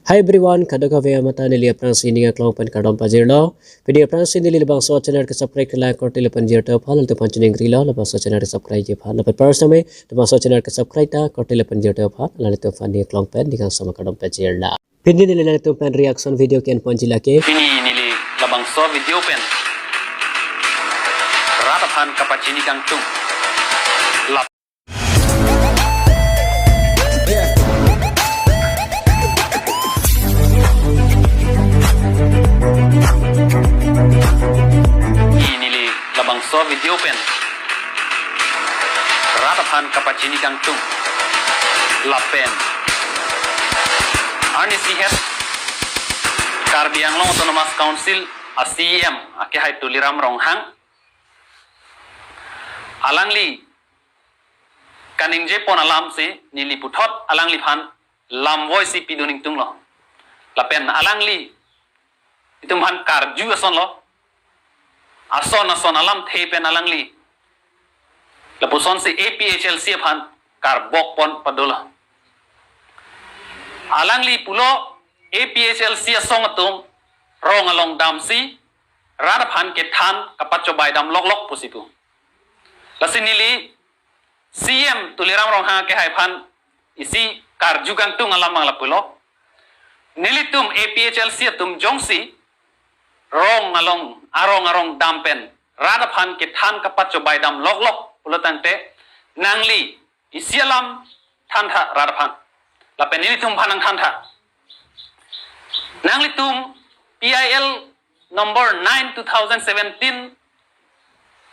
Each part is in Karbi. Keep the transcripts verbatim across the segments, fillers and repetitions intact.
Hi everyone, kadokave amat ta neli aphrangsi ning aklong pen kardom pajirlo. Pini aphrangsi neli labangso channel ke subscribe kela korte lapen jirte aphan, latum aphan choningrilo, labangso channel ke subscribe ji aphan. Lapen first time labangso channel ke subscribe ta korte lapen jirte aphan, latum aphan ning aklong pen ning kangsam kardom pajirlo. Pini neli latum pen reaction video ke-en ponji lake. Pini neli labangso video pen rat aphan kapachini kangtung. Lap- Pini neli labangso video pen rat aphan kapachini kangtung. Lapen arnisi het Karbi Anglong Autonomous Council a C E M akehai Tuliram Ronghang, alangli kaningje pon alamsi neli puthot alangliphan lamvoisi pidun ingtunglo. Lapen alangli itum aphan karju asonlo. Ason ason alamthe pen alangli lapusonsi A P H L C aphan karbok pon padolo. Alangli pulo A P H L C asong atum rong along damsi rat aphan kethan kapachobei dam loklok pusi pu. Lasi neli C E M Tuliram Ronghang akehai aphan isi karju kangtung alam abang lapulo. Nelitum A P H L C atum jongsi rong along arong arong dam pen rat aphan kethan kapachobei dam loklok pulo tangte, nangli isi alam thantha rat aphan. Lapen nelitum aphan nangthantha. Nanglitum P I L number nine two thousand seventeen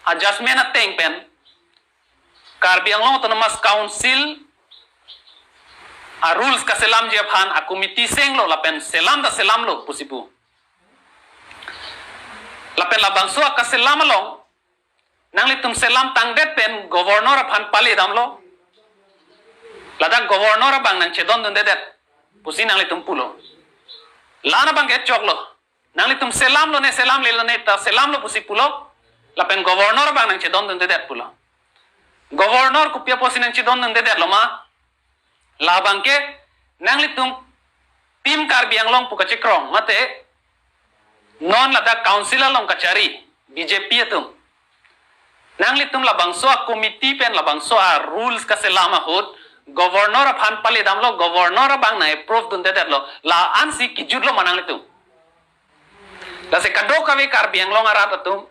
a judgment ateng pen Karbi Anglong Autonomous Council a rules kaselamji aphan a committee senglo lapen selam ta selamlo pusi pu. Lapen labangso akaselam along nanglitum selam tangdet pen governor aphan pale damlo. Ladak governor abang nangchedondundedet pusi nanglitum pulo. La-an abang ke choklo. Nanglitum selamlo ne selamlelo ne ta selamlo pusi pulo. Lapen governor abang nangchedondundedet pulo. Governor kopi apotsi nangchedondundedetlo ma? Labang ke nanglitum Team Karbi Anglong pu kachekrong mate non ladak council along kachari B J P atum. Nanglitum labangso a committee pen labangso a rules kaselam ahut governor aphan pale damlo, governor abang nang-approve dundedetlo, la-ansi kejutlo ma nanglitum? Lasi kadokave Karbi Anglong arat atum,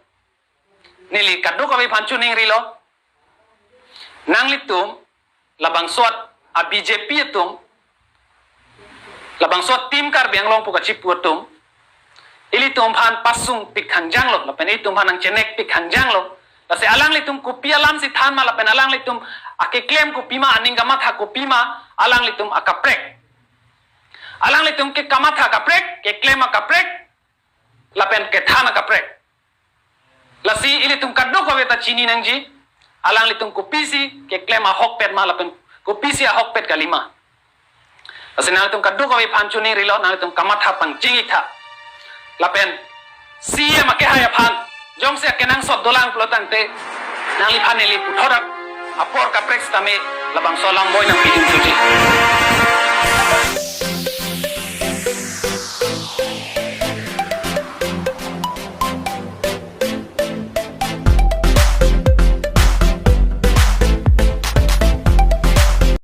neli kadokave aphan choningrilo. Nanglitum labangso a B J P atum, labangso Team Karbi Anglong pu kachipu atum, ilitum aphan pasungpik hangjanglo lapen ilitum aphan nangchenekpik hangjanglo. Lasi alanglitum kopi alamsi than ma lapen alanglitum akeklem kopi ma, aning kamatha kopi ma, alanglitum akaprek. Alanglitum ke kamatha kaprek, keklem akaprek, lapen kethan akaprek. Lasi ilitum kadokave ta chini nangji, alanglitum kopisi keklem ahokpet ma lapen kopisi ahokpet kali ma. Lasi nangtum kadokave aphan choningrilo, nangtum kamatha pangching-iktha. Lapen C E M akehai aphan jongsi akenangsot dolang pulo tangte, nangliphan neli puthot apor kaprek sitame labangso alam boi nangpidun thuji.